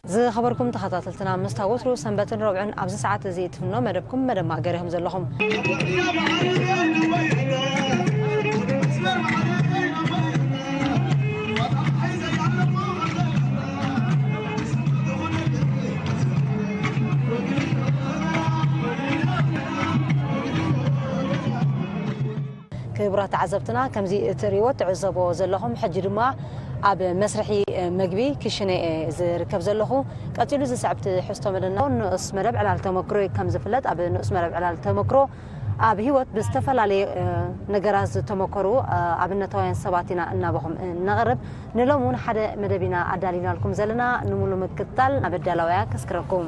ዝኸበርኩም ተኸታተልትና፣ ምስታ ወትሩ ሰንበትን ረብዕን ኣብዚ ሰዓት እዚ እትፍኖ መደብኩም መደብ ማእገር ኢኹም ዘለኹም። ክቡራት ተዓዘብትና፣ ከምዚ እትርእይዎ ትዕዘቦ ዘለኹም፣ ሕጂ ድማ ኣብ መስርሒ መግቢ ክሽነ እየ ዝርከብ ዘለኹ። ቀጺሉ ዝስዕብ ትሕዝቶ መደብና ንኡስ መደብ ዕላል ተመክሮ እዩ። ከም ዝፍለጥ፣ ኣብ ንኡስ መደብ ዕላል ተመክሮ ኣብ ህይወት ብዝተፈላለየ፣ እ፣ ነገራት ዝተመከሩ፣ እ፣ ኣብነታውያን ሰባት ኢና እናበኹም እነቕርብ። ንሎሚ እውን ሓደ መደብ ኢና ኣዳሊናልኩም ዘለና። ንምሉ ምክትታል ናብ ኣዳላውያ ከስክረኩም።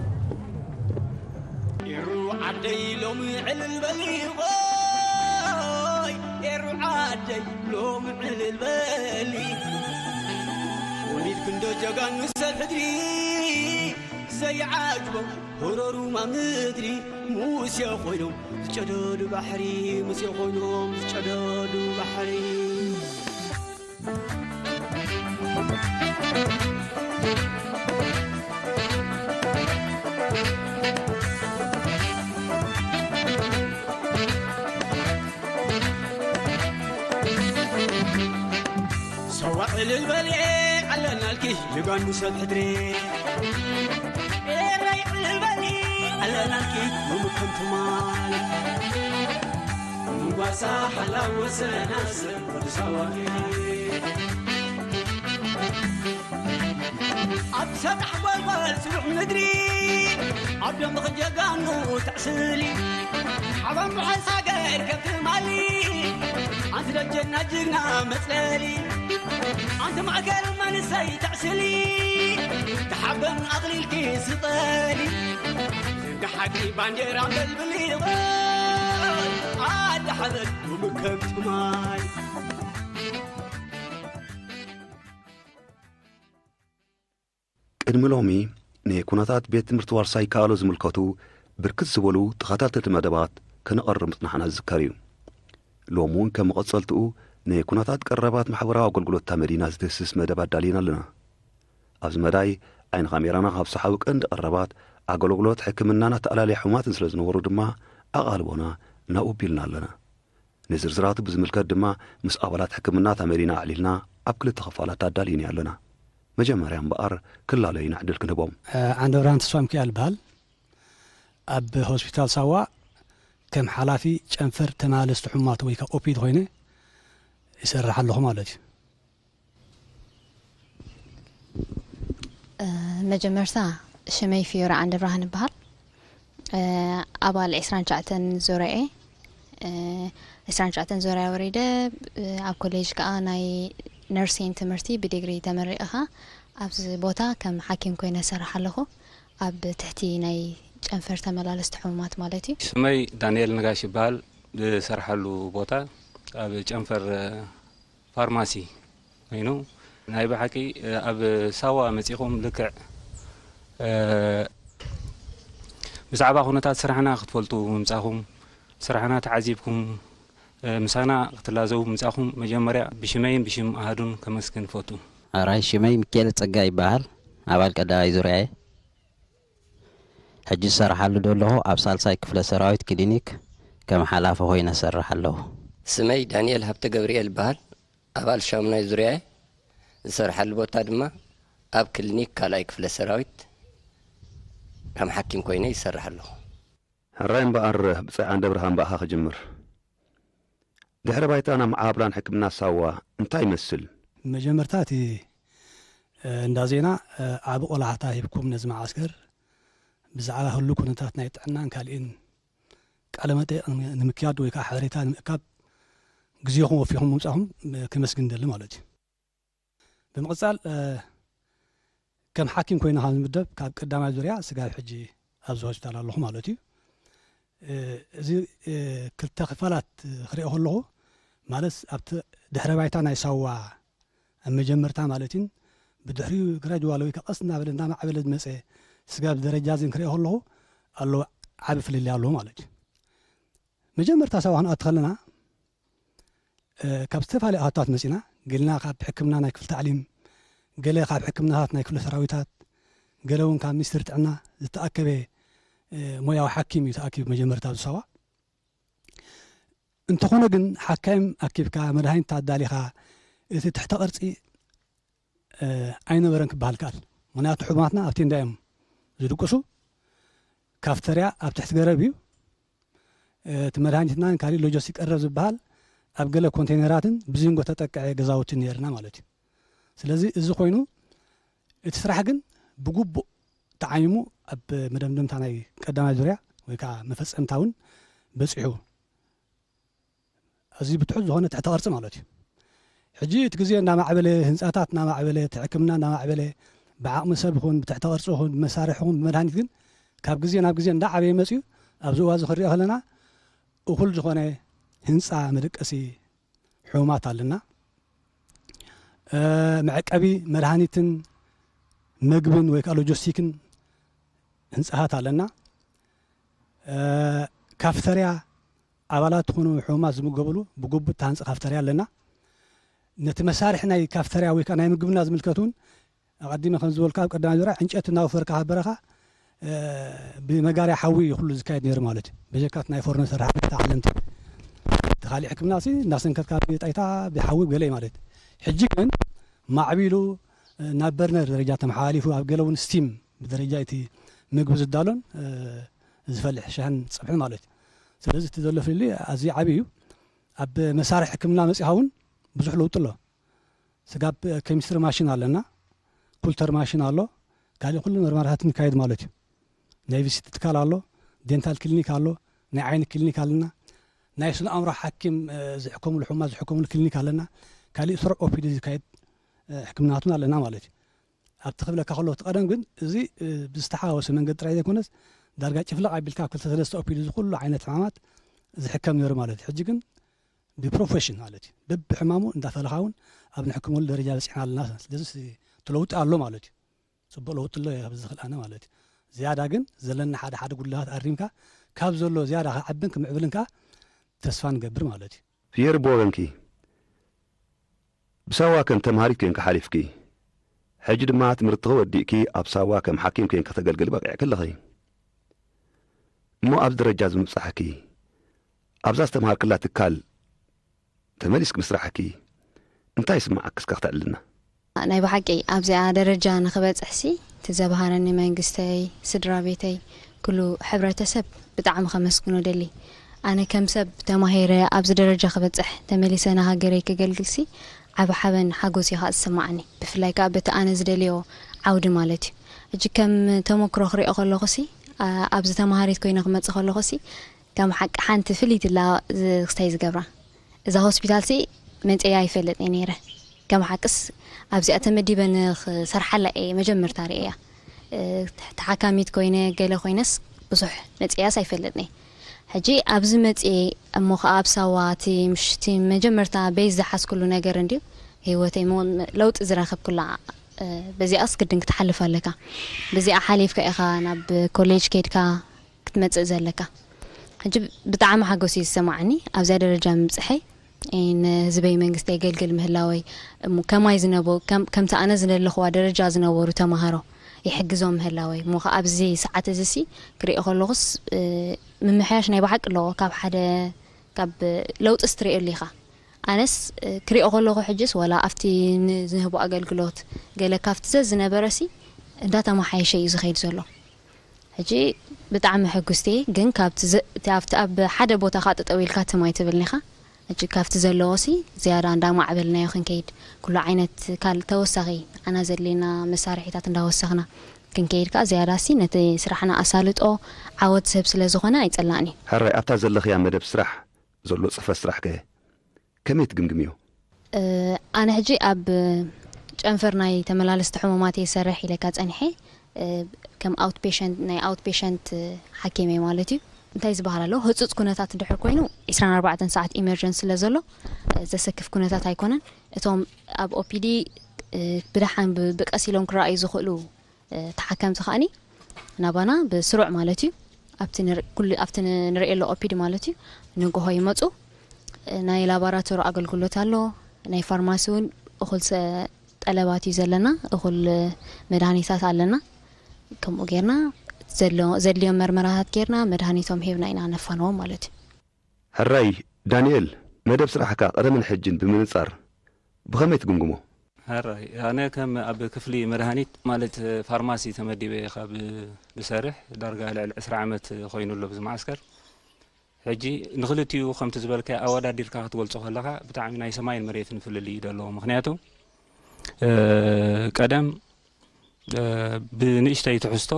ኤሩ ዓደይ ሎሚ ዕልል በሊ፣ ኦይ፣ ኤሩ ዓደይ ሎሚ ዕልል በሊ። ወሊድ ክንዶ ጀጋኑ ሰብ ሕድሪ ዘይዓጅቦም፣ ሆረሩማ ምድሪ ሙሴ ኮይኖም ዝጨደዱ ባሕሪ፣ ሙሴ ኮይኖም ዝጨደዱ ባሕሪ። ሰዋ ዕልል በሊ ኣለናልኪ ጀጋኑ ሰብ ሕድሪ። ኤረይ ዕልል በሊ ኣለናልኪ ሎሚ ከም ትማል። ንጓሳ ሓላው ወሰናስን ወዲ ሳዋ ኣብ ሰጣሕ ጓልጓል ስሩዕ ምድሪ ኣብ ደምኽ ጀጋኑ ተዕስሊ። ዓባም ብሓንሳ ገር ከም ትማሊ ኣንቲ ደጀና ጅግና መጽለሊ። ኣንቲ ማእከል መንሰይ ተዕስሊ ተሓበን ኣቕሊልኪ ስቐሊ። ዝንጋ ሓቂ ባንዴራ መልብሊ ኣዳሓበን ምከም ትማሊ። ቅድሚ ሎሚ ንኩነታት ቤት ትምህርቲ ዋርሳይ ይከኣሎ ዝምልከቱ ብርክት ዝበሉ ተኸታተልቲ መደባት ከነቐርብ ምጽናሕና ዝዝከር እዩ። ሎሚ እውን ከም መቐጸልትኡ ንኩነታት ቀረባት ማሕበራዊ ኣገልግሎት እታ መዲና ዝድህስስ መደብ ኣዳሊና ኣለና። ኣብዚ መዳይ ዓይኒ ካሜራና ካብ ዝሰሓቡ ቀንዲ ቀረባት ኣገልግሎት ሕክምናን ኣተኣላልያ ሕሙማትን ስለ ዝነበሩ ድማ ኣቓልቦና ናብኡ ኣቢልና ኣለና። ንዝርዝራቱ ብዝምልከት ድማ ምስ ኣባላት ሕክምና እታ መዲና ኣዕሊልና ኣብ ክልተ ክፋላት ኣዳሊና ኣለና። መጀመርያ እምበኣር ክላለዩና ዕድል ክንህቦም። እ፣ ዓንደብርሃን ተስፋሚካኤል እበሃል። ኣብ ሆስፒታል ሳዋ ከም ሓላፊ ጨንፈር ተመላለስቲ ሕሙማት ወይ ከዓ ኦፒድ ኮይነ ይሰርሕ ኣለኹ ማለት እዩ። እ፣ መጀመርታ ሽመይ ፊዮሪ ዓንደብርሃን እበሃል። እ፣ ኣባል ዕስራን ትሽዓተን ዙርያ እየ። እ፣ ዕስራን ትሽዓተን ዙርያ ወሪደ፣ እ፣ ኣብ ኮሌጅ ከዓ ናይ ነርሲን ትምህርቲ ብዲግሪ ተመሪቐኻ ኣብዚ ቦታ ከም ሓኪም ኮይነ እሰርሕ ኣለኹ። ኣብ ትሕቲ ናይ ጨንፈር ተመላለስቲ ሕሙማት ማለት እዩ። ሽመይ ዳንኤል ነጋሽ ይበሃል። ዝሰርሓሉ ቦታ ኣብ ጨንፈር ፋርማሲ ኮይኑ፣ ናይ ብሓቂ ኣብ ሳዋ መጺኹም ልክዕ፣ እ፣ ብዛዕባ ኩነታት ስራሕና ክትፈልጡ ምምጻኹም፣ ስራሕና ተዓዚብኩም፣ እ፣ ምሳና ክትላዘቡ ምምጻኹም መጀመርያ ብሽመይን ብሽም ኣሃዱን ከመስግን እፈቱ። ኣራይ ሽመይ ሚካኤል ጸጋ ይበሃል። ኣባል ቀዳማይ ዙርያ እየ። ሕጂ ዝሰርሓሉ ዘለኹ ኣብ ሳልሳይ ክፍለ ሰራዊት ክሊኒክ ከም ሓላፊ ኮይነ እሰርሕ ኣለኹ። ስመይ ዳንኤል ሃብተ ገብርኤል ይበሃል። ኣባል ሻሙናይ ዙርያ እየ። ዝሰርሓሉ ቦታ ድማ ኣብ ክሊኒክ ካልኣይ ክፍለ ሰራዊት ከም ሓኪም ኮይነ ይሰርሕ ኣለኹ። ሕራይ እምበኣር፣ ብጻይ ዓንደብርሃን ብኣኻ ክጅምር። ድሕሪ ባይታ ናይ መዓብላን ሕክምና ሳዋ እንታይ ይመስል? መጀመርታ እቲ፣ እ፣ እንዳ ዜና፣ እ፣ ዓቢ ቆላሕታ ሂብኩም ነዚ መዓስከር ብዛዕባ ህሉ ኩነታት ናይ ጥዕናን ካልእን ቃለ መጠይቕ ንምክያድ ወይ ከዓ ሓበሬታ ንምእካብ ግዜኹም ወፊኹም ምምጻኹም፣ እ፣ ከመስግን ደሊ ማለት እዩ። ብምቕጻል፣ እ፣ ከም ሓኪም ኮይነ ካብ ዝምደብ ካብ ቀዳማይ ዙርያ ስጋብ ሕጂ ኣብዚ ሆስፒታል ኣለኹ ማለት እዩ። እ፣ እዚ፣ እ፣ ክልተ ክፋላት ክሪኦ ከለኹ ማለት ኣብቲ ድሕረ ባይታ ናይ ሳዋ ኣብ መጀመርታ ማለት እዩ ብድሕሪኡ ግራጅዋል ወይ ከዓ ቀስ እናበለ እናማዕበለ ዝመፀ ስጋብ ደረጃ እዚ ክሪኦ ከለኹ ኣሎ ዓቢ ፍልልይ ኣለዎ ማለት እዩ። መጀመርታ ሳዋ ክንኣቱ ከለና እ፣ ካብ ዝተፈላለዩ ኣሃታት መጺና፣ ገለና ካብ ሕክምና ናይ ክፍሊ ታዕሊም፣ ገለ ካብ ሕክምናታት ናይ ክፍለ ሰራዊታት፣ ገለ እውን ካብ ሚኒስትሪ ጥዕና ዝተኣከበ ሞያዊ ሓኪም እዩ ተኣኪቡ መጀመርታ ኣብ ሳዋ። እንተኾነ ግን ሓካይም ኣኪብካ መድሃኒት ኣዳሊኻ እቲ ትሕተ ቅርፂ ኣይነበረን ክበሃል ከኣል። ምክንያቱ ሕሙማትና ኣብቲ እንዳ እዮም ዝድቅሱ። ካፍተርያ ኣብ ትሕቲ ገረብ እዩ። እቲ መድሃኒትና ካልእ ሎጂስቲክ ቀረብ ዝበሃል ኣብ ገለ ኮንቴነራትን ብዚንጎ ተጠቅዐ ገዛውትን ነርና ማለት እዩ። ስለዚ እዚ ኮይኑ እቲ ስራሕ ግን ብግቡእ ተዓሚሙ ኣብ መደምደምታ ናይ ቀዳማይ ዙርያ ወይ ከዓ መፈፀምታ እውን በፂሑ። እዚ ብትሑት ዝኾነ ትሕተ ቅርፂ ማለት እዩ። ሕጂ እቲ ግዜ እንዳማዕበለ፣ ህንፃታት እንዳማዕበለ፣ እቲ ሕክምና እንዳማዕበለ፣ ብዓቕሚ ሰብ ይኹን ብትሕተ ቅርፂ ይኹን ብመሳርሒ ይኹን ብመድሃኒት ግን ካብ ግዜ ናብ ግዜ እንዳዓበየ መፅዩ። ኣብዚ እዋ እዚ ክንሪኦ ከለና እኹል ዝኾነ ህንፃ መደቀሲ ሕሙማት ኣለና። መዐቀቢ መድሃኒትን መግብን ወይ ከዓ ሎጂስቲክን ህንፃታት ኣለና። ካፍተርያ ኣባላት ዝኾኑ ሕሙማት ዝምገቡሉ ብግቡእ ተሃንፂ ካፍተርያ ኣለና። ነቲ መሳርሒ ናይ ካፍተርያ ወይ ከዓ ናይ ምግብና ዝምልከት እውን ኣቐዲመ ከም ዝበልካ ኣብ ቀዳማይ ዙርያ ዕንጨት እናወፈርካ ካብ በረኻ ብመጋርያ ሓዊ እዩ ኩሉ ዝካየድ ነይሩ ማለት እዩ። በጀካት ናይ ፎርኖ ሰራሕቲ ዓለምቲ እቲ ካሊእ ሕክምና ሲ እናሰንከትካ ብጣይታ ብሓዊ ገለ ማለት እዩ። ሕጂ ግን ማዕቢሉ ናብ በርነር ደረጃ ተመሓላሊፉ ኣብ ገለ እውን ስቲም ብደረጃ እቲ ምግቢ ዝዳሎን ዝፈልሕ ሻህን ፀብሕን ማለት እዩ። ስለዚ እቲ ዘሎ ፍልልይ ኣዝዩ ዓብዪ እዩ። ኣብ መሳርሒ ሕክምና መፂኻ እውን ብዙሕ ለውጢ ኣሎ። ስጋብ ኬሚስትሪ ማሽን ኣለና፣ ኩልተር ማሽን ኣሎ፣ ካልእ ኩሉ መርመራታት ንካየድ ማለት እዩ። ናይ ቪሲቲ ትካል ኣሎ፣ ዴንታል ክሊኒክ ኣሎ፣ ናይ ዓይኒ ክሊኒክ ኣለና፣ ናይ ስነ ኣእምሮ ሓኪም ዝሕከሙሉ ሕሙማት ዝሕከሙሉ ክሊኒክ ኣለና፣ ካልእ ስሩዕ ኦፒዲ ዝካየድ ሕክምናትን ኣለና ማለት እዩ። ኣብቲ ክብለካ ከሎ እቲ ቀደም ግን እዚ ብዝተሓዋወሰ መንገዲ ጥራይ ዘይኮነስ ዳርጋ ጭፍለቕ ኣቢልካ ክልተ ሰለስተ ኦፒዲ ዝኩሉ ዓይነት ሕማማት ዝሕከም ነይሩ ማለት እዩ። ሕጂ ግን ብፕሮፌሽን ማለት እዩ። በብሕማሙ እንዳፈለኻ እውን ኣብ ንሕክመሉ ደረጃ በፂሕና ኣለና። ስለዚ እቲ ለውጢ ኣሎ ማለት እዩ። ፅቡቅ ለውጢ ኣሎ ኣብዚ ዝኽእል ኣነ ማለት እዩ። ዝያዳ ግን ዘለና ሓደ ሓደ ጉድለታት ኣሪምካ ካብ ዘሎ ዝያዳ ክዓብን ክምዕብልን ከዓ ተስፋ ንገብር ማለት እዩ። ፒየር ብወገንኪ ብሳዋ ከም ተምሃሪት ኮይንኪ ሓሊፍኪ፣ ሕጂ ድማ ትምህርትኺ ወዲእኪ ኣብ ሳዋ ከም ሓኪም ኮይንኪ ክተገልግሊ በቒዕኪ ኣለኺ። እሞ ኣብዚ ደረጃ እዚ ምብጻሕኪ ኣብዛ ዝተምሃርክላ ትካል ተመሊስኪ ምስራሕኪ እንታይ ይስምዓኪ እስከ ክተዕልልና? ናይ ብሓቂ ኣብዚኣ ደረጃ ንክበፅሕሲ እቲ ዘብሃረኒ መንግስተይ፣ ስድራ ቤተይ፣ ኩሉ ሕብረተሰብ ብጣዕሚ ከመስግኖ ደሊ። ኣነ ከም ሰብ ተማሂረ ኣብዚ ደረጃ ክበፅሕ ተመሊሰ ንሃገረይ ከገልግልሲ ዓቢ ሓበን ሓጎስ እዩ ከዓ ዝስምዓኒ። ብፍላይ ከዓ በቲ ኣነ ዝደልዮ ዓውዲ ማለት እዩ። ሕጂ ከም ተመክሮ ክሪኦ ከለኹሲ ኣብዚ ተማሃሪት ኮይነ ክመፅእ ከለኹሲ ከም ሓቂ ሓንቲ ፍልይቲ ላ ክስታይ ዝገብራ እዛ ሆስፒታል ሲ መፅያ ኣይፈልጥን እየ ነይረ። ከም ሓቅስ ኣብዚኣ ተመዲበ ንክሰርሓላ እየ መጀመርታ ርእያ። ተሓካሚት ኮይነ ገለ ኮይነስ ብዙሕ መፅያስ ኣይፈልጥን እየ። ሕጂ ኣብዚ መፅየ እሞ ከዓ ኣብ ሳዋ እቲ ምሽቲ መጀመርታ ቤዝ ዝሓዝኩሉ ነገር እንድዩ ህይወተይ ለውጢ ዝረከብኩላ። በዚኣስ ግድን ክትሓልፍ ኣለካ። ብዚኣ ሓሊፍካ ኢኻ ናብ ኮሌጅ ከይድካ ክትመፅእ ዘለካ። ሕጂ ብጣዕሚ ሓጎስ እዩ ዝሰማዓኒ ኣብዚኣ ደረጃ ምብፅሐይ፣ ንህዝበይ መንግስቲ የገልግል ምህላወይ፣ እሞ ከማይ ዝነበሩ ከምቲ ኣነ ዝደለኽዋ ደረጃ ዝነበሩ ተማሃሮ ይሕግዞም ምህላወይ እሞ ከዓ ኣብዚ ሰዓት እዚ ሲ ክሪኦ ከለኹስ ምምሕያሽ ናይ ብሓቂ ኣለዎ። ካብ ሓደ ካብ ለውጥስ ትሪኦ ኣሊኻ። ኣነስ ክሪኦ ከለኹ ሕጅስ ወላ ኣብቲ ንዝህቦ ኣገልግሎት ገለ ካብቲ ዘዝነበረሲ እንዳተመሓየሸ እዩ ዝኸይድ ዘሎ። ሕጂ ብጣዕሚ ሕጉስቲ እየ፣ ግን ካብቲ ዘ- እቲ ኣብቲ ኣብ ሓደ ቦታ ካ ጠጠው ኢልካ ትም ኣይትብልን ኢኻ። ሕጂ ካብቲ ዘለዎሲ ዝያዳ እንዳማዕበልናዮ ክንከይድ፣ ኩሉ ዓይነት ካል ተወሳኺ ንዓና ዘድልየና መሳርሒታት እንዳወሰኽና ክንከይድ ከኣ ዝያዳሲ ነቲ ስራሕና ኣሳልጦ ዓወት ዝህብ ስለ ዝኾነ ኣይጸላእን እዩ። ሕራይ ኣብታ ዘለኽያ መደብ ስራሕ ዘሎ ጽፈት ስራሕ ከ ከመይ ትግምግምዮ? ኣነ ሕጂ ኣብ ጨንፈር ናይ ተመላለስቲ ሕሙማት እየ ዝሰርሕ ኢለካ ጸኒሐ። ከም ኣውት ፔሸንት ናይ ኣውት ፔሸንት ሓኪም እየ ማለት እዩ። እንታይ ዝበሃል ኣሎ ህጹጽ ኩነታት እንድሕር ኮይኑ ዕስራን ኣርባዕተን ሰዓት ኢመርጀንሲ ስለ ዘሎ ዘሰክፍ ኩነታት ኣይኮነን። እቶም ኣብ ኦፒዲ ብደሓን ብቀስ ኢሎም ክረኣዩ ዝኽእሉ ተሓከምቲ ከኣኒ ናባና ብስሩዕ ማለት እዩ ኣብቲ ንርኢ ኣሎ ኦፒዲ ማለት እዩ ንግሆ ይመፁ። ናይ ላባራቶሪ ኣገልግሎት ኣሎ። ናይ ፋርማሲ እውን እኹል ጠለባት እዩ ዘለና፣ እኹል መድሃኒታት ኣለና። ከምኡ ጌርና ዘሎ ዘድልዮም መርመራታት ጌርና መድሃኒቶም ሂብና ኢና ነፋንዎም ማለት እዩ። ሕራይ ዳንኤል፣ መደብ ስራሕካ ቀደምን ሕጅን ብምንጻር ብኸመይ ትግምግሞ? ሕራይ ኣነ ከም ኣብ ክፍሊ መድሃኒት ማለት ፋርማሲ ተመዲበ ካብ ዝሰርሕ ዳርጋ ልዕሊ ዕስራ ዓመት ኮይኑ ኣሎ ብዚ መዓስከር። ሕጂ ንክልቲኡ ከምቲ ዝበልካዮ ኣወዳዲርካ ክትገልጾ ከለኻ ብጣዕሚ ናይ ሰማይን መሬትን ፍልልይ እዩ ዘለዎ። ምክንያቱ ቀደም ብንእሽተይ ትሕዝቶ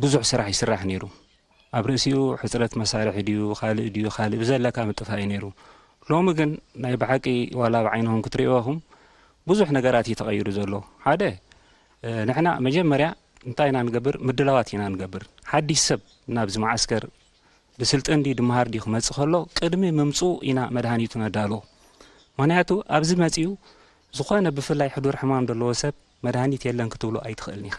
ብዙሕ ስራሕ ይስራሕ ነይሩ። ኣብ ርእሲኡ ሕፅረት መሳርሒ ድዩ ካልእ ድዩ ካልእ ብዘለካ ምጥፋእ እዩ ነይሩ። ሎሚ ግን ናይ ብሓቂ ዋላ ኣብ ዓይንኹም ክትርእይዎ ኢኹም ብዙሕ ነገራት እዩ ተቐይሩ ዘሎ። ሓደ ንሕና መጀመርያ እንታይ ኢና ንገብር? ምድላዋት ኢና ንገብር። ሓዲሽ ሰብ ናብዚ መዓስከር ብስልጠን ድዩ ድመሃር ድዩ ክመጽእ ከሎ ቅድሚ ምምጽኡ ኢና መድሃኒቱ ነዳልዎ። ምኽንያቱ ኣብዚ መጺኡ ዝኾነ ብፍላይ ሕዱር ሕማም ዘለዎ ሰብ መድሃኒት የለን ክትብሎ ኣይትኽእልን ኢኻ።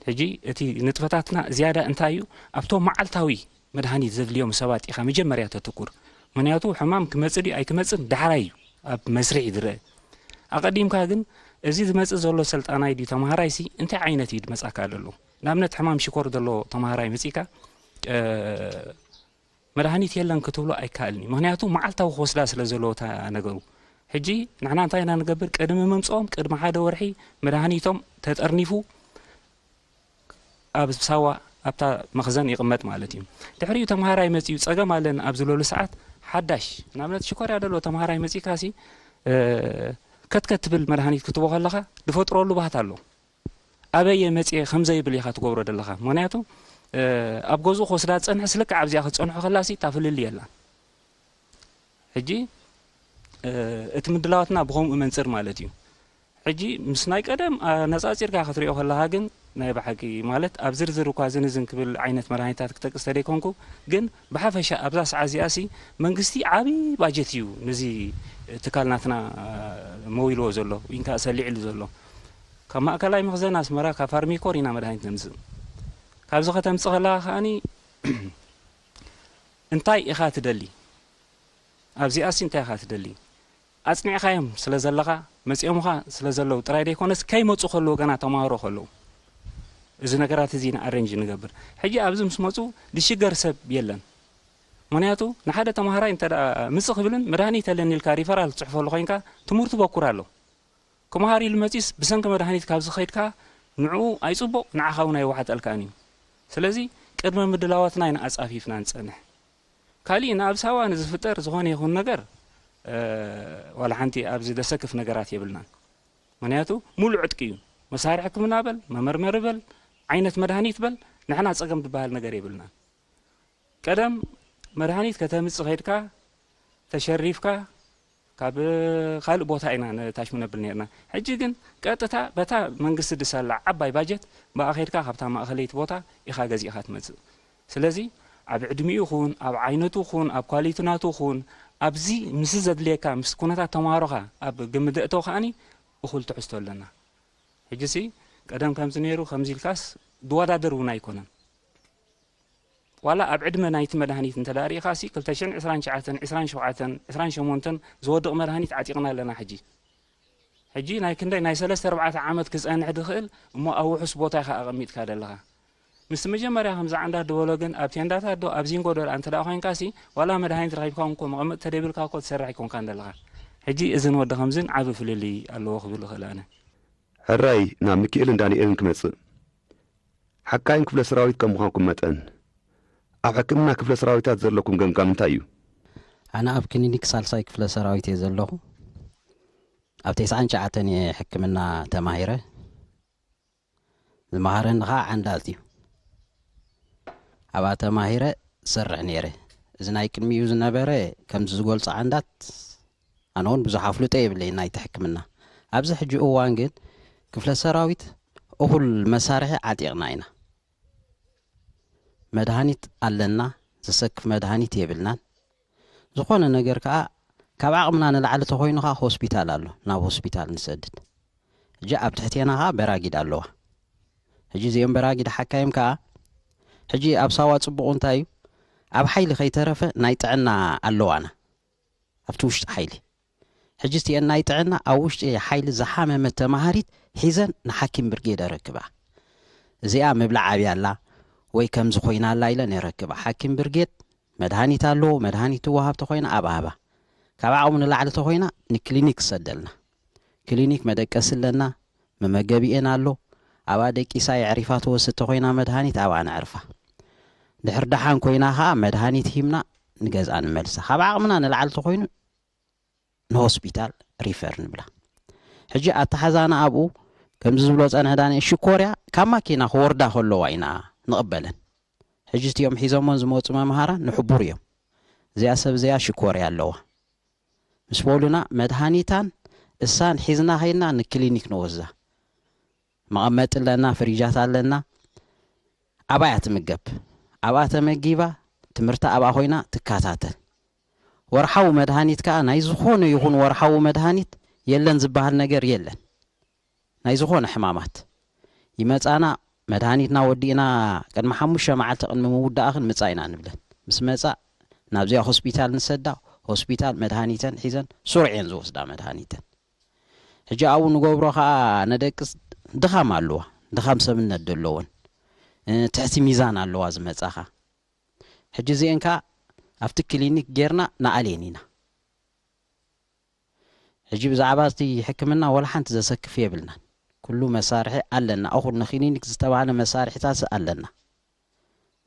ሕጂ እቲ ንጥፈታትና ዝያዳ እንታይ እዩ ኣብቶም መዓልታዊ መድሃኒት ዘድልዮም ሰባት ኢኻ መጀመርያ ተትኩር። ምኽንያቱ ሕማም ክመጽእ ድዩ ኣይክመጽእን ዳሕራይ እዩ ኣብ መስርሕ ዝረአ። ኣቐዲምካ ግን እዚ ዝመጽእ ዘሎ ሰልጣናይ ድዩ ተምሃራይ ሲ እንታይ ዓይነት እዩ ዝመጻካ ዘሎ? ንኣብነት ሕማም ሽኮር ዘሎ ተምሃራይ መጺካ መድሃኒት የለን ክትብሎ ኣይከኣልን እዩ። ምኽንያቱ መዓልታዊ ክወስዳ ስለ ዘለዎ እታ ነገሩ። ሕጂ ንሕና እንታይ ኢና ንገብር? ቅድሚ ምምፅኦም ቅድሚ ሓደ ወርሒ መድሃኒቶም ተጠርኒፉ ኣብ ሳዋ ኣብታ መኽዘን ይቕመጥ ማለት እዩ። ድሕሪኡ ተምሃራይ መፂኡ ፀገም ኣለን ኣብ ዝብለሉ ሰዓት ሓዳሽ ንኣብነት ሽኮርያ ደሎ ተምሃራይ መፂካ ሲ ከትከት ትብል መድሃኒት ክትቦ ከለኻ ዝፈጥረሉ ባህት ኣሎ። ኣበየ መፅየ ከምዘይብል ኢኻ ትገብሮ ዘለኻ። ምክንያቱ ኣብ ገዝኡ ክወስዳ ዝፀንሐ ስልክዕ ኣብዚኣ ክትፀንሖ ከላሲ እታ ፍልልይ የላን። ሕጂ እቲ ምድላዋትና ብኸምኡ መንፅር ማለት እዩ። ሕጂ ምስ ናይ ቀደም ኣነፃፂርካ ክትሪኦ ከለኻ ግን ናይ ብሓቂ ማለት ኣብ ዝርዝር እኳ ዝንዝን ክብል ዓይነት መድሃኒታት ክጠቅስ ተደይኮንኩ ግን ብሓፈሻ ኣብዛ ሰዓት እዚኣ ሲ መንግስቲ ዓብዪ ባጀት እዩ ነዚ ትካል ናትና መዊልዎ ዘሎ ወይንከዓ ሰሊዕሉ ዘሎ። ካብ ማእከላይ መኽዘን ኣስመራ ካብ ፋርሚኮር ኢና መድሃኒት ነምፅእ። ካብዚ ከተምፅእ ከለኻ ከዓኒ እንታይ ኢኻ ትደሊ? ኣብዚኣሲ እንታይ ኢኻ ትደሊ? ኣጽኒዕኻዮም ስለ ዘለኻ መጺኦምኻ ስለ ዘለዉ ጥራይ ደይኮነስ ከይመጹ ከለዉ ገና ተማሃሮ ከለዉ እዚ ነገራት እዚ ኢና ኣሬንጅ ንገብር። ሕጂ ኣብዚ ምስ መጹ ዝሽገር ሰብ የለን። ምኽንያቱ ንሓደ ተማሃራይ እንተ ደኣ ምጽእ ክብልን መድሃኒት የለን ኢልካ ሪፈራል ትጽሕፈሉ ኮይንካ ትምህርቱ በኩር ኣሎ። ክመሃር ኢሉ መጺኡስ ብሰንኪ መድሃኒት ካብ ዝኸይድካ ንዕኡ ኣይጽቡቕ ንዓኻ እውን ኣይወሓጠልካን እዩ። ስለዚ ቅድመ ምድላዋትና ኢና ኣጻፊፍና ንጸንሕ። ካሊእ ንኣብ ሳዋ ንዝፍጠር ዝኾነ ይኹን ነገር ዋላ ሓንቲ ኣብዚ ደሰክፍ ነገራት የብልናን። ምክንያቱ ሙሉእ ዕጥቂ እዩ። መሳርሒ ሕክምና በል፣ መመርመሪ በል፣ ዓይነት መድሃኒት በል፣ ንሕና ጸገም ዝበሃል ነገር የብልናን። ቀደም መድሃኒት ከተምጽእ ከይድካ ተሸሪፍካ ካብ ካልእ ቦታ ኢና ነታሽሙ ነብል ነርና። ሕጂ ግን ቀጥታ በታ መንግስቲ ድሳላ ዓባይ ባጀት ብኣ ከይድካ ካብታ ማእኸለይቲ ቦታ ኢኻ ገዚእኻ ትመጽእ። ስለዚ ኣብ ዕድሚኡ ኹን ኣብ ዓይነቱ ኹን ኣብ ኳሊቲ ናቱ ኹን ኣብዚ ምስ ዘድልየካ ምስ ኩነታት ተምሃሮኻ ኣብ ግምት ዘእተው ከዓኒ እኹል ትሕዝቶ ኣለና። ሕጂሲ ቀደም ከምዚ ነይሩ ከምዚ ኢልካስ ዝወዳደር እውን ኣይኮነን። ዋላ ኣብ ዕድመ ናይቲ መድሃኒት እንተ ርኢኻሲ ክልተ ሽሕን ዕስራን ትሽዓተን፣ ዕስራን ሸውዓተን፣ ዕስራን ሸሞንተን ዝወድቕ መድሃኒት ዓጢቕና ኣለና ሕጂ። ሕጂ ናይ ክንደይ ናይ ሰለስተ ኣርባዕተ ዓመት ክጸንሕ ዝኽእል እሞ ኣብ ውሑስ ቦታ ኢኻ ኣቐሚጥካ ዘለኻ። ምስቲ መጀመርያ ከምዚ ዓንዳት ዝበሎ ግን ኣብ ቴንዳታት ዶ ኣብ ዚንጎ ዶ ደኣ እንተ ደኣ ኮይንካሲ ዋላ መድሃኒት ረኺብካ እውን እኮ መቐመጢ ተደይብልካ እኮ ትሰርሕ ኣይኮንካን ዘለኻ። ሕጂ እዝን ወዲ ከምዝን ዓቢ ፍልልይ ኣለዎ ክብል እኽእል ኣነ። ሕራይ ናብ ሚኪኤልን ዳንኤልን ክመጽእ። ሓካይም ክፍለ ሰራዊት ከም ምዃንኩም መጠን፣ ኣብ ሕክምና ክፍለ ሰራዊታት ዘለኩም ገምጋም እንታይ እዩ? ኣነ ኣብ ክሊኒክ ሳልሳይ ክፍለ ሰራዊት እየ ዘለኹ። ኣብ ተስዓን ትሽዓተን እየ ሕክምና ተማሂረ። ዝመሃረኒ ኸዓ ዓንዳት እዩ። ኣብኣ ተማሂረ ዝሰርሕ ነይረ። እዚ ናይ ቅድሚኡ ዝነበረ ከምዚ ዝገልጾ ዓንዳት ኣነ እውን ብዙሕ ኣፍልጦ የብለይ ናይቲ ሕክምና። ኣብዚ ሕጂ እዋን ግን ክፍለ ሰራዊት እኹል መሳርሒ ዓጢቕና ኢና። መድሃኒት ኣለና፣ ዘሰክፍ መድሃኒት የብልናን። ዝኾነ ነገር ከኣ ካብ ዓቕምና ንላዕሊ ተኾይኑ ከኣ ሆስፒታል ኣሎ፣ ናብ ሆስፒታል ንሰድድ። ሕጂ ኣብ ትሕቴና ከኣ በራጊድ ኣለዋ። ሕጂ እዚኦም በራጊድ ሓካይም ከኣ ሕጂ ኣብ ሳዋ ጽቡቑ እንታይ እዩ? ኣብ ሓይሊ ከይተረፈ ናይ ጥዕና ኣለዋና። ኣብቲ ውሽጢ ሓይሊ። ሕጂ እቲኤን ናይ ጥዕና ኣብ ውሽጢ ሓይሊ ዝሓመመት ተማሃሪት ሒዘን ንሓኪም ብርጌድ ኣረክባ። እዚኣ ምብላዕ ኣብያ ኣላ ወይ ከምዚ ኮይና ኣላ ኢለ ነይረክባ። ሓኪም ብርጌድ መድሃኒት ኣለዎ፣ መድሃኒት ትወሃብ ተኾይና ኣብ ኣህባ፣ ካብ ዓቕሙ ንላዕሊ ተኾይና ንክሊኒክ ክሰደልና። ክሊኒክ መደቀሲ ኣለና፣ መመገቢኤን ኣሎ። ኣብኣ ደቂሳ የዕሪፋ ትወስድ ተኾይና መድሃኒት ኣብኣ ነዕርፋ። ድሕር ደሓን ኮይና ኸዓ መድሃኒት ሂምና ንገዝኣ ንመልሳ። ካብ ዓቕምና ንላዕሊ ተኾይኑ ንሆስፒታል ሪፈር ንብላ። ሕጂ ኣተሓዛና ኣብኡ ከምዚ ዝብሎ ጸንሐ ዳንኤል ሽኮርያ ካብ ማኪና ክወርዳ ከለዋ ኢና ንቕበለን። ሕጂ እቲኦም ሒዞሞን ዝመጹ መምሃራን ንሕቡር እዮም። እዚኣ ሰብ እዚኣ ሽኮርያ ኣለዋ ምስ በሉና መድሃኒታን እሳን ሒዝና ከይድና ንክሊኒክ ንወስዳ። መቐመጢ ኣለና፣ ፍሪጃት ኣለና። ኣብኣ እያ ትምገብ። ኣብኣ ተመጊባ ትምህርታ ኣብኣ ኮይና ትከታተል። ወርሓዊ መድሃኒት ከኣ ናይ ዝኾነ ይኹን ወርሓዊ መድሃኒት የለን ዝበሃል ነገር የለን። ናይ ዝኾነ ሕማማት ይመጻና መድሃኒትና ወዲእና ቅድሚ ሓሙሽተ መዓልቲ ቅድሚ ምውዳእኽን ምጻ ኢና ንብለን። ምስ መጻ ናብዚኣ ሆስፒታል ንሰዳ፣ ሆስፒታል መድሃኒተን ሒዘን ሱር እየን ዝወስዳ መድሃኒተን። ሕጂ ኣብኡ ንገብሮ ከኣ ነደቅስ ድኻም ኣለዋ፣ ድኻም ሰብነት ደለወን፣ እ፣ ትሕቲ ሚዛን ኣለዋ ዝመጻኻ። ሕጂ እዚአን ከኣ ኣብቲ ክሊኒክ ጌርና ንኣልየን ኢና። ሕጂ ብዛዕባ እቲ ሕክምና ወላ ሓንቲ ዘሰክፍ የብልናን። ኩሉ መሳርሒ ኣለና። እኹል ንክሊኒክ ዝተባህለ መሳርሒታት ኣለና።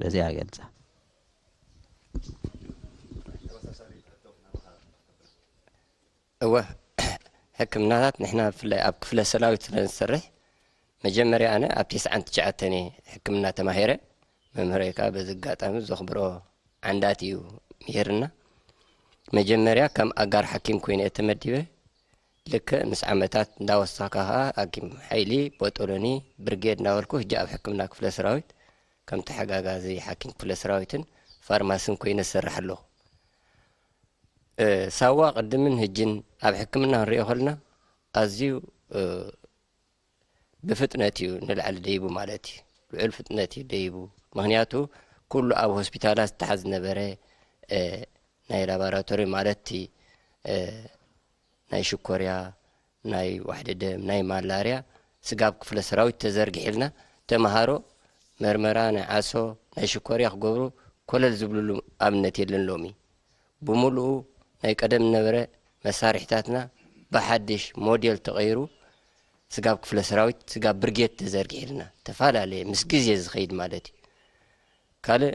በዚኣ ገልጸ። እወ፣ ሕክምናታት ንሕና ብፍላይ ኣብ ክፍለ ሰራዊት ስለ ንሰርሕ፣ መጀመርያ ኣነ ኣብ ተስዓን ትሽዓተን እየ ሕክምና ተማሂረ። መምህረይ ከኣ በዚ ኣጋጣሚ ዘኽብሮ ዓንዳት እዩ ምሂርና። መጀመርያ ከም ኣጋር ሓኪም ኮይነ እየ ተመዲበ። ልክዕ ምስ ዓመታት እንዳወሰኽካ ከኣ ሓኪም ሓይሊ፣ ቦጦሎኒ፣ ብርጌድ እንዳበልኩ ሕጂ ኣብ ሕክምና ክፍለ ሰራዊት ከም ተሓጋጋዚ ሓኪም ክፍለ ሰራዊትን ፋርማስን ኮይነ ዝሰርሕ ኣለኹ። እ፣ ሳዋ ቅድምን ህጅን ኣብ ሕክምና ክንሪኦ ከለና ኣዝዩ፣ እ፣ ብፍጥነት እዩ ንላዕሊ ደይቡ ማለት እዩ። ልዑል ፍጥነት እዩ ደይቡ። ምኽንያቱ ኩሉ ኣብ ሆስፒታላት ዝተሓዝ ዝነበረ፣ እ፣ ናይ ላቦራቶሪ ማለት እቲ፣ እ፣ ናይ ሽኮርያ፣ ናይ ዋሕዲ ደም፣ ናይ ማላርያ ስጋብ ክፍለ ሰራዊት ተዘርጊሕልና ተምሃሮ መርመራ ናይ ዓሶ፣ ናይ ሽኮርያ ክገብሩ ኮለል ዝብልሉ ኣብነት የለን ሎሚ። ብምሉኡ ናይ ቀደም ዝነበረ መሳርሒታትና ብሓድሽ ሞዴል ተቐይሩ ስጋብ ክፍለ ሰራዊት፣ ስጋብ ብርጌድ ተዘርጊሕልና። ተፈላለየ ምስ ግዜ ዝኸይድ ማለት እዩ። ካልእ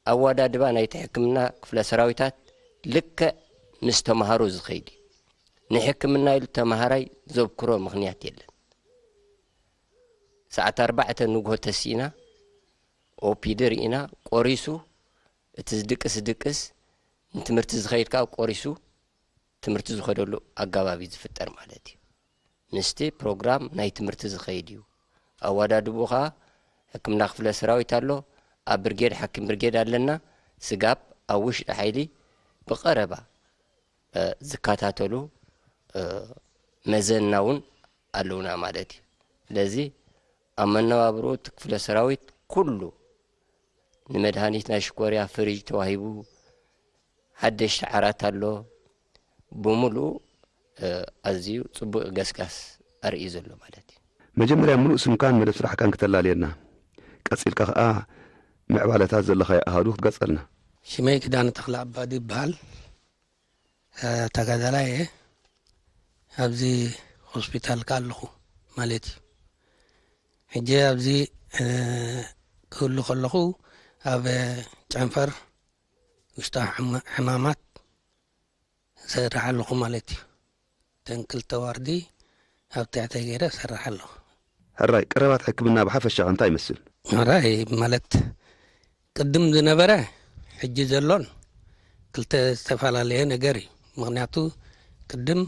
ኣወዳድባ ናይቲ ሕክምና ክፍለ ሰራዊታት ልክዕ ምስ ተምሃሮ ዝኸይድ እዩ። ንሕክምና ኢሉ ተምሃራይ ዘብክሮ ምኽንያት የለን። ሰዓት ኣርባዕተ ንግሆ ተሲእና ኦፒዲ ርኢና ቆሪሱ፣ እቲ ዝድቅስ ዝድቅስ፣ ንትምህርቲ ዝኸይድ ከኣ ቆሪሱ ትምህርቲ ዝኸደሉ ኣጋባብ እዩ ዝፍጠር ማለት እዩ። ምስቲ ፕሮግራም ናይ ትምህርቲ ዝኸይድ እዩ። ኣወዳድብኡ ከኣ ሕክምና ክፍለ ሰራዊት ኣሎ፣ ኣብ ብርጌድ ሓኪም ብርጌድ ኣለና፣ ስጋብ ኣብ ውሽጢ ሓይሊ ብቐረባ እ፣ ዝከታተሉ፣ እ፣ መዘና እውን ኣለውና ማለት እዩ። ስለዚ ኣብ መነባብርኡ እቲ ክፍለ ሰራዊት ኩሉ ንመድሃኒት ናይ ሽኮርያ ፍሪጅ ተዋሂቡ፣ ሓደሽቲ ዓራት ኣሎ፣ ብምሉኡ፣ እ፣ ኣዝዩ ጽቡቕ ገስጋስ ኣርእዩ ዘሎ ማለት እዩ። መጀመርያ ምሉእ ስምካን መደብ ስራሕካን ክተላልየልና፣ ቀጺልካ ከኣ ምዕባለታት ዘለኻዮ ኣሃዱ ክትገልጸልና። ሽመይ ክዳነ ተኽለ ኣባዲ ይበሃል። ተጋዳላይ እየ። ኣብዚ ሆስፒታል ከኣ ኣለኹ ማለት እዩ። ሕጂ ኣብዚ ክህሉ ከለኹ ኣብ ጨንፈር ውሽጣዊ ሕማማት እሰርሕ ኣለኹ ማለት እዩ። እተን ክልተ ዋርዲ ኣብ ትሕተይ ገይረ እሰርሕ ኣለኹ። ሕራይ፣ ቀረባት ሕክምና ብሓፈሻ ከ እንታይ ይመስል? ሕራይ፣ ማለት ቅድም ዝነበረ ሕጂ ዘሎን ክልተ ዝተፈላለየ ነገር እዩ። ምኽንያቱ ቅድም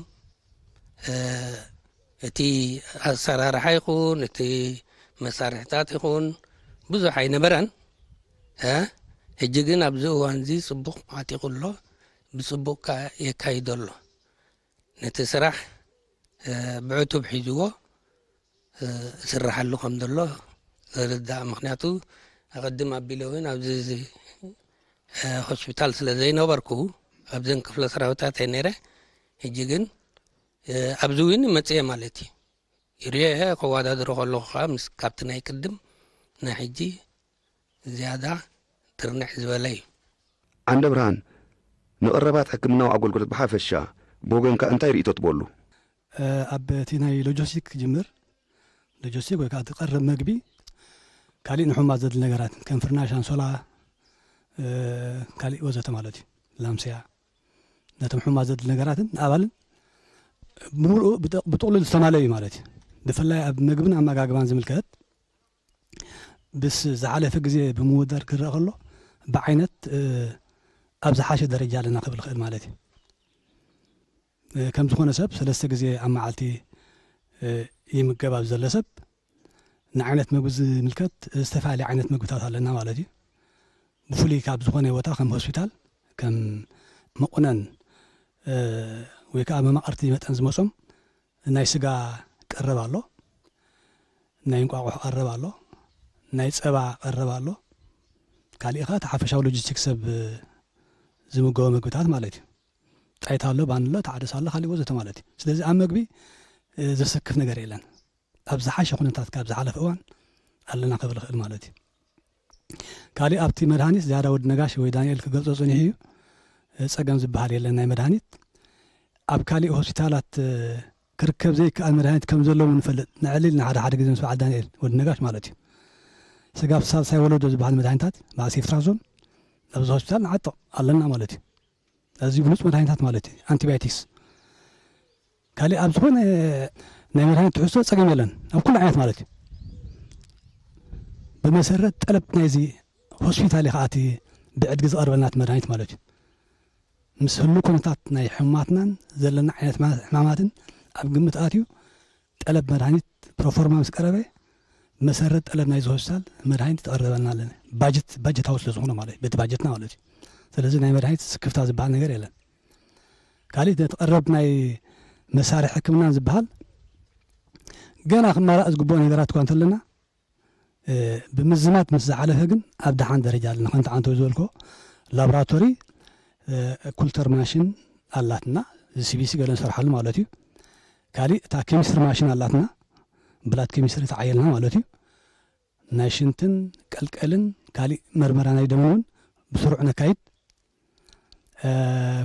እቲ ኣሰራርሓ ይኹን እቲ መሳርሕታት ይኹን ብዙሕ ኣይነበረን። ሕጂ ግን ኣብዚ እዋን እዚ ፅቡቕ ዓጢቑ ኣሎ፣ ብፅቡቕ ከዓ የካይዶ ኣሎ። ነቲ ስራሕ ብዕቱብ ሒዝዎ ዝስረሓሉ ከም ዘሎ ዝርዳእ። ምኽንያቱ ኣቐድም ኣቢለ እውን ኣብዚ ሆስፒታል ስለ ዘይነበርኩ ኣብዘን ክፍለ ሰራዊታት እየ ነይረ። ሕጂ ግን ኣብዚ እውን መፅየ ማለት እዩ። ይሪኦ እየ፣ ከወዳድሮ ከለኹ ከዓ ምስ ካብቲ ናይ ቅድም ናይ ሕጂ ዝያዳ ትርንዕ ዝበለ እዩ። ዓንደ ብርሃን፣ ንቐረባት ሕክምናዊ ኣገልግሎት ብሓፈሻ ብወገንካ እንታይ ርእይቶ ትበሉ? እ፣ ኣብ እቲ ናይ ሎጂስቲክ ክጅምር፣ ሎጂስቲክ ወይ ከዓ እቲ ቀረብ መግቢ፣ ካሊእ ንሕሙማት ዘድሊ ነገራት ከም ፍርናሽ፣ ኣንሶላ፣ እ፣ ካሊእ ወዘተ ማለት እዩ። ላምስያ፣ ነቶም ሕሙማት ዘድሊ ነገራትን ንኣባልን ብምሉኡ ብጠ-፣ ብጥቕሉል ዝተማለአ እዩ ማለት እዩ። ብፍላይ ኣብ ምግብን ኣመጋግባን ዝምልከት ብስ ዝሓለፈ ግዜ ብምውዳድ ክረአ ከሎ ብዓይነት፣ እ፣ ኣብ ዝሓሸ ደረጃ ኣለና ክብል ይኽእል ማለት እዩ። እ፣ ከም ዝኾነ ሰብ ሰለስተ ግዜ ኣብ መዓልቲ፣ እ፣ ይምገብ ኣብ ዘሎ ሰብ ንዓይነት ምግቢ ዝምልከት ዝተፈላለየ ዓይነት ምግብታት ኣለና ማለት እዩ። ብፍሉይ ካብ ዝኾነ ቦታ ከም ሆስፒታል፣ ከም መቑነን፣ እ፣ ወይ ከዓ መማቕርቲ መጠን ዝመጾም ናይ ስጋ ቀረብ ኣሎ፣ ናይ እንቋቑሖ ቀረብ ኣሎ፣ ናይ ጸባ ቀረብ ኣሎ። ካሊእ ኸዓ እቲ ሓፈሻዊ ሎጂስቲክስ ሰብ ዝምገቦ ምግብታት ማለት እዩ። ጣይታ ኣሎ፣ ባኒ ኣሎ፣ ተዓደስ ኣሎ፣ ካሊእ ወዘተ ማለት እዩ። ስለዚ ኣብ መግቢ፣ እ፣ ዘሰክፍ ነገር የለን። ኣብ ዝሓሸ ኩነታት ካብ ዝሓለፈ እዋን ኣለና ክብል እኽእል ማለት እዩ። ካሊእ ኣብቲ መድሃኒት ዝያዳ ወዲ ነጋሽ ወይ ዳንኤል ክገልጾ ጸኒሑ እዩ። እ፣ ጸገም ዝበሃል የለን ናይ መድሃኒት። ኣብ ካሊእ ሆስፒታላት፣ እ፣ ክርከብ ዘይከኣል መድሃኒት ከም ዘለዉ ንፈልጥ። ንዕልል ንሓደ ሓደ ግዜ ምስ በዓል ዳንኤል ወዲ ነጋሽ ማለት እዩ። ስጋብ ሳልሳይ ወለዶ ዝበሃል መድሃኒታት፣ በዓል ሴፍትራዞን ኣብዚ ሆስፒታል ንዓጥቕ ኣለና ማለት እዩ። ኣዝዩ ብሉጽ መድሃኒታት ማለት እዩ፣ ኣንቲባዮቲክስ። ካሊእ ኣብ ዝኾነ ናይ መድሃኒት ትሕዝቶ ጸገም የለን፣ ኣብ ኩሉ ዓይነት ማለት እዩ። ብመሰረት ጠለብ ናይዚ ሆስፒታል እዩ ከኣ እቲ ብዕድጊ ዝቐርበልና እቲ መድሃኒት ማለት እዩ። ምስ ህሉ ኩነታት ናይ ሕሙማትናን ዘለና ዓይነት ሕማ-፣ ሕማማትን ኣብ ግምት ኣትዩ ጠለብ መድሃኒት ፕሮፎርማ ምስ ቀረበ፣ መሰረት ጠለብ ናይዚ ሆስፒታል መድሃኒት ተቐረበልና ኣለና። ባጀት፣ ባጀታዊ ስለ ዝኾነ ማለት እዩ፣ በቲ ባጀትና ማለት እዩ። ስለዚ ናይ መድሃኒት ስክፍታ ዝበሃል ነገር የለን። ካሊእ ነቲ ቀረብ ናይ መሳርሒ ሕክምናን ዝበሃል ገና ክማላእ ዝግብኦ ነገራት እኳ እንተለና፣ እ፣ ብምዝማት ምስ ዝሓለፈ ግን ኣብ ደሓን ደረጃ ኣለና። ከምቲ ዓንተው ዝበልኮ ላቦራቶሪ፣ እ፣ ኩልተር ማሽን ኣላትና፣ እዚ ሲ ቢ ሲ ገለ ንሰርሓሉ ማለት እዩ። ካሊእ እታ ኬሚስትሪ ማሽን ኣላትና፣ ብላድ ኬሚስትሪ ተዓየልና ማለት እዩ። ናይ ሽንትን ቀልቀልን ካሊእ መርመራ ናይ ደምን እውን ብስሩዕ ነካይድ። እ፣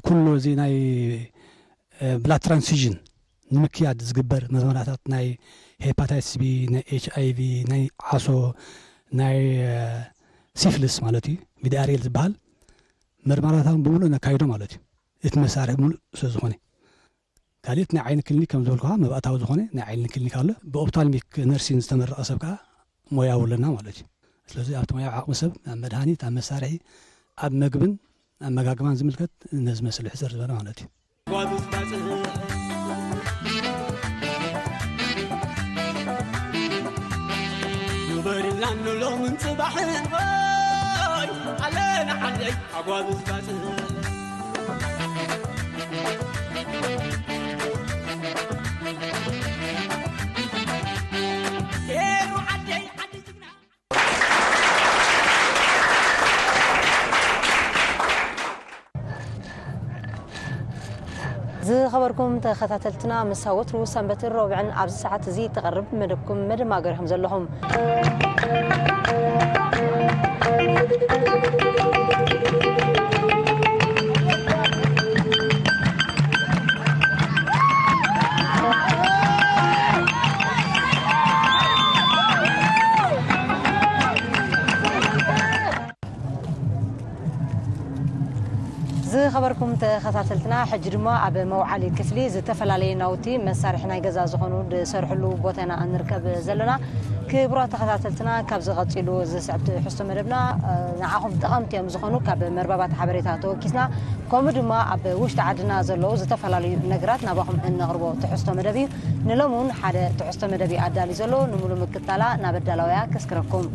ኩሉ እዚ ናይ፣ እ፣ ብላድ ትራንስፊዥን ንምክያድ ዝግበር መርመራታት ናይ ሄፓታይትስ ቢ፣ ናይ ኤች ኣይ ቪ፣ ናይ ዓሶ፣ ናይ፣ እ፣ ሲፍልስ ማለት እዩ፣ ቪ ዲ ኣር ኤል ዝበሃል መርመራታት ብምሉእ ነካይዶ ማለት እዩ። እቲ መሳርሒ ብምሉእ ስለ ዝኾነ። ካልእ ናይ ዓይኒ ክሊኒክ ከም ዝበልኩኻ መባእታዊ ዝኾነ ናይ ዓይኒ ክሊኒክ ኣሎ። ብኦፕታልሚክ ነርሲን ዝተመረቐ ሰብ ከኣ ሞያዊ ኣለና ማለት እዩ። ስለዚ ኣብቲ ሞያዊ ዓቕሚ ሰብ፣ ኣብ መድሃኒት፣ ኣብ መሳርሒ፣ ኣብ መግብን ኣመጋግባን ዝምልከት ነዚ መስል ሕጽር ዝበለ ማለት እዩ። ንበርላን ሎምን ጽባሕን ወይ ኣለና ዓደይ ኣጓብዝ ባጽዕ። ሄሩ ዓደይ ዓዲ ጅግና። ዝኸበርኩም ተኸታተልትና፣ ምስ ወትሩ ሰንበትን ረቡዕን ኣብዚ ሰዓት እዚ ትቐርብ መደብኩም መደማገሪኹም ዘለኹም። ዝኸበርኩም ተኸታተልትና፣ ሕጂ ድማ ኣብ መውዓሊ ክፍሊ ዝተፈላለዩ ናውቲ መሳርሒ ናይ ገዛ ዝኾኑ ዝሰርሕሉ ቦታ ኢና እንርከብ ዘለና። ክቡራት ተኸታተልትና፣ ካብዚ ቀጺሉ ዝስዕብ ትሕዝቶ መደብና፣ እ፣ ንዓኹም ጠቐምቲ እዮም ዝኾኑ። ካብ መርበባት ሓበሬታ ተወኪስና፣ ከምኡ ድማ ኣብ ውሽጢ ዓድና ዘለዉ ዝተፈላለዩ ነገራት ናባኹም እነቕርቦ ትሕዝቶ መደብ እዩ። ንሎሚ እውን ሓደ ትሕዝቶ መደብ እዩ ኣዳልዩ ዘሎ። ንምሉእ ምክታላ ናብ ኣዳላውያ ከስክረኩም።